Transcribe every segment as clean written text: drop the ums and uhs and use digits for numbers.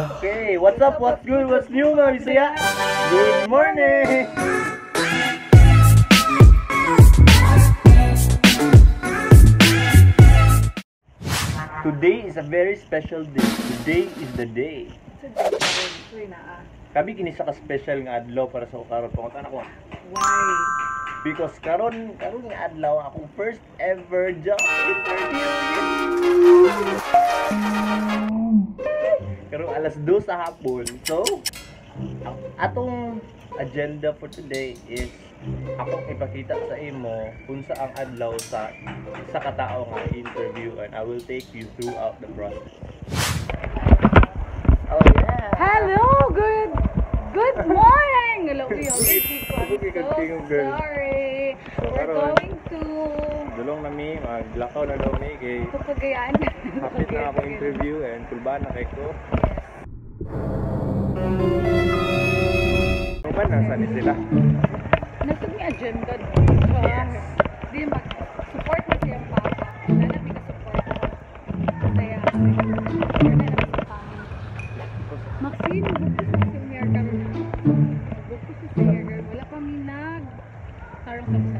Okay, what's up? What's good? What's new, mga Bisaya? Good morning! Today is a very special day. Today is the day. Kabi kini siya ka special nga adlaw para sa karon pangutan ako. Why? Because karon karon nga adlaw akong first ever job interview. Karon alas 2 sa hapon. So, ang atong agenda for today is akong ipakita sa imo unsa ang adlaw sa isa ka tawo nga interview, and I will take you throughout the process. Oh yeah. Hello, good morning. Hello, I'm so Girl. Sorry. So, We're karon, going to dulong na mi, maglakaw na daw mi kay to Cagayan. hapit na akong interview and kulbaan na kay ko. Ano ba nasa ni sila? Nasa mi agenda no? Yes. Di mag-support na siyang papa. Wala na mi ka-support mo. Kaya, support na naman sa family. Maxine, bukas na si Mayor karon na. Bukas si Mayor karon. Wala pa mi nag tarong sa.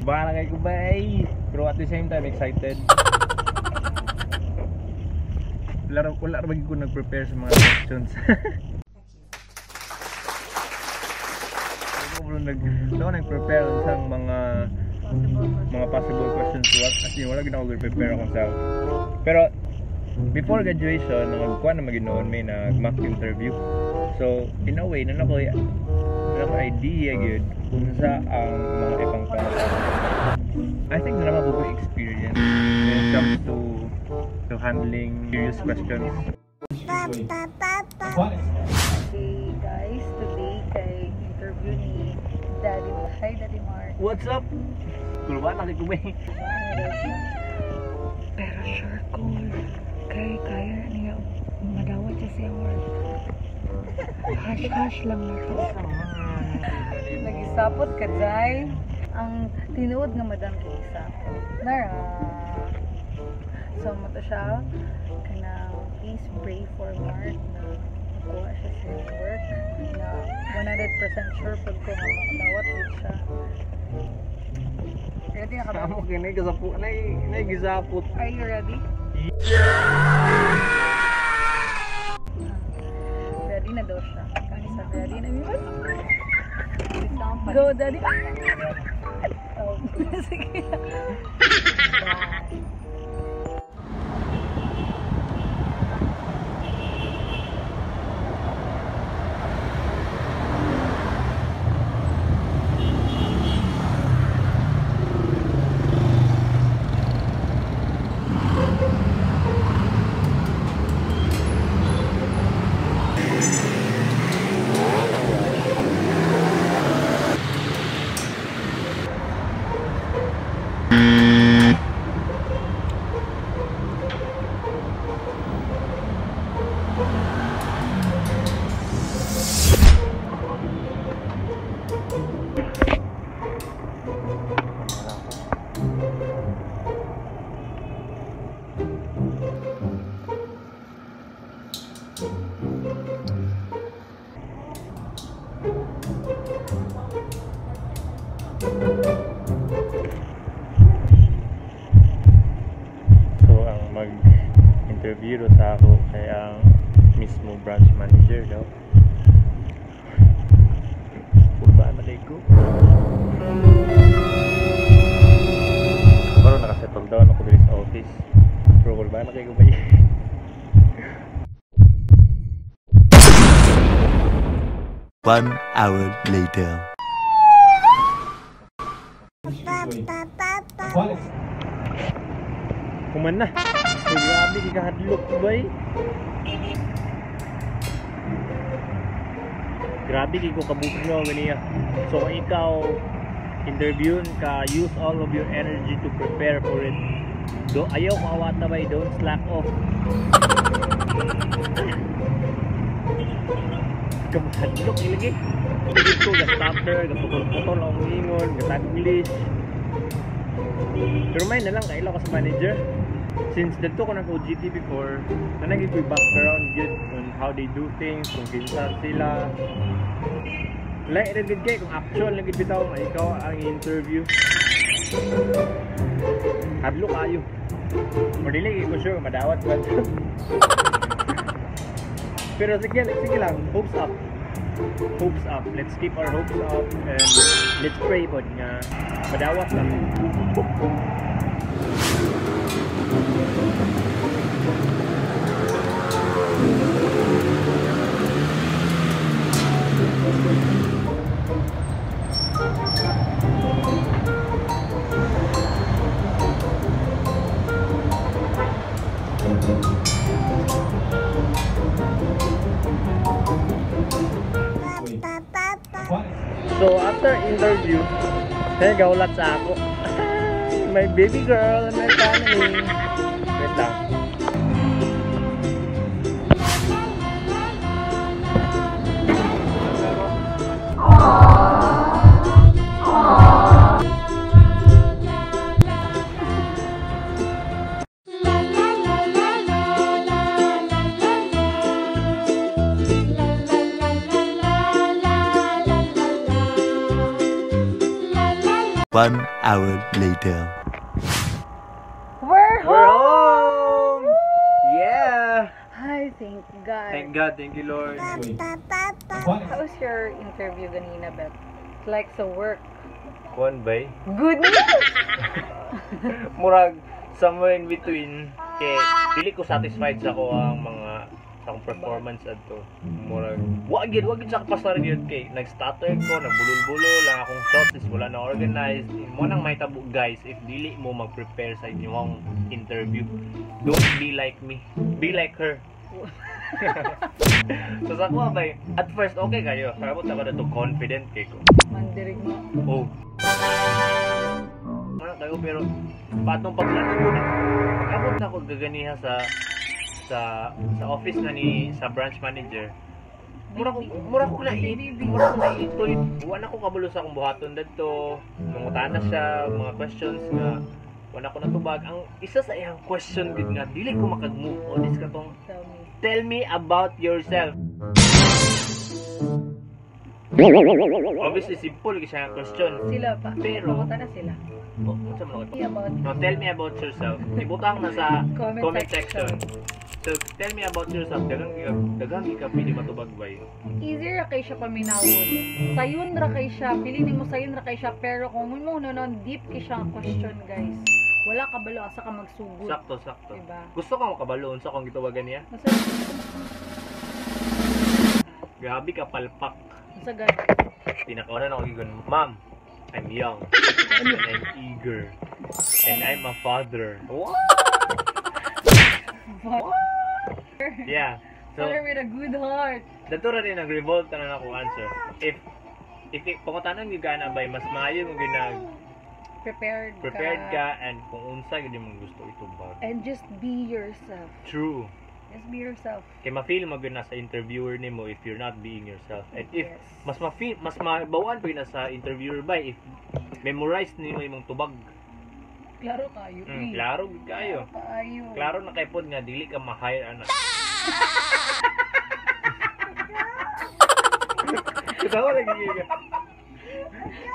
Baka na kay kubay. Pero at the same time, excited. Wala ra ko nag-prepare sa mga questions. Wala ko nag-prepare sa mga possible questions to what. As in, wala gid ako nag-prepare akong self. Pero before graduation, nagkuha na maginoon may nag-mock interview. So, in a way, na ako idea gyud unsa ang mga ibang pangalan. I think na naman ko experience when it comes to handling serious questions. Okay guys, today kay interview ni Daddy Mark. Hi, Daddy Mark. What's up? Kulba na kay kubay. Pero sure ko kay kaya niya madawat siya sa work. Hush hush lang na to. Nagisapot ka, Jai. Ang tinuod nga madam kay gisapot. Nara. So mo to siya kanang please pray for Mark na makuha siya sa work na 100% sure pag ko nga makadawat gud siya. Ready na ka ba? Amo kini gasapo nay gisapot. Are you ready? Ready na daw siya. Kani sa ready na. Go, Daddy. Oh, sige. Bye. So ang mag-interview ro sa ako kay ang mismo branch manager daw. Kulbaan na kay ko. Pero nakasettle down ako diri sa office. Pero kulbaan na kay ko ba? 1 hour later. Kuman na. Grabe kay kahadlok bay. Grabe kay ko kabugno ganiya. So kung ikaw interviewin ka, use all of your energy to prepare for it. Do ayaw maawata bay, don't slack off. Hadlok ilagi. Dito ga-stutter, ga-putol-putol ang ingon, ga-Taglish. Pero may na lang kaila ko sa manager. Since dito ko nag-OJT before, na naging ko background gyud on how they do things, kung kinsa sila. Like, ra gid kay kung actual na gid bitaw nga ikaw ang interview. Hadlok kayo. Or dili ko sure madawat ba. Pero sige, sige lang, hopes up. Hopes up. Let's keep our hopes up and let's pray pod nga madawat lang. So after interview, nagaulat sa ako. My baby girl and my family. Wait lang. One hour later. We're home! We're home! Yeah! Hi, thank God. Thank God, thank you, Lord. How was your interview ganina, Beth? Like sa work. Kuan bay? Good news! Murag somewhere in between. Kay dili ko satisfied sa ko ang mga sa akong performance adto. Murag wa gid sa kapasar gyud kay nag-stutter ko, nagbulol-bulol lang akong thoughts is wala na organized. Mo nang mahitabo guys if dili mo mag-prepare sa inyong interview. Don't be like me. Be like her. So sa ko bay, at first okay kayo. Karabot ako na to confident kay ko. Mandirig mo. Oh. Ano kayo pero patong paglanong ko na pag-abot na ako gaganiha sa office na ni sa branch manager. Mura ko na itoy. Wala ko kabalo sa akong buhaton dadto. Nangutana siya mga questions nga wala ko natubag. Ang isa sa iyang question gid nga dili ko makag-move on is katong tell me about yourself. Obviously simple kay siya nga question. Sila pa. Pero Nangutana sila. Oh, unsa man ako? No, tell me about yourself. Ibutang na sa comment section. So, tell me about yourself. Daghang ka pwede matubag bay. Easier ra kay siya paminawon. Sayon ra kay siya, pili nimo sayon ra kay siya, pero kung mo no deep kay siya ang question, guys. Wala ka balo asa ka magsugod. Sakto, sakto. Diba? Gusto ka makabalo unsa kung gitawagan niya? Grabe ka palpak. Unsa gani? Pinakauna na ako gigon, "Ma'am, I'm young and I'm eager and I'm a father." What? Yeah. So, father with a good heart. Dato ra rin nag-revolt na ako answer. If pangutanan gyud ka na bay, mas maayo mo ginag prepared ka and kung unsa gyud imong gusto itubag. And just be yourself. True. Just be yourself. Kay ma-feel mo gyud na sa interviewer nimo if you're not being yourself. And if yes. mas ma-feel, mas mabawaan pa na sa interviewer bay if memorize nimo imong tubag. Klaro kayo. Klaro gid kayo. Klaro na kay pod nga dili ka ma-hire ana. Kitawa lagi ka.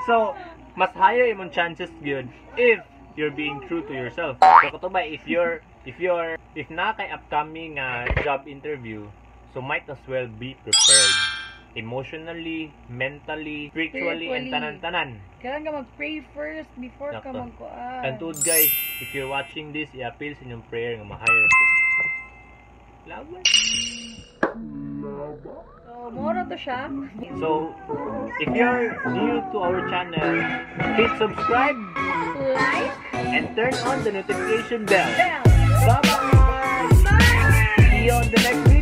So, mas higher imong chances gyud if you're being true to yourself. So kato ba if na kay upcoming job interview, so might as well be prepared emotionally, mentally, spiritually, and tanan-tanan. Kailangan ka mag-pray first before ka magkuan. And tuod guys, if you're watching this, i-appeal sa inyong prayer nga ma-hire ko. Laban. So, moro to siya. So, if you're new to our channel, hit subscribe, like, and turn on the notification bell. Bye-bye! See you on the next video!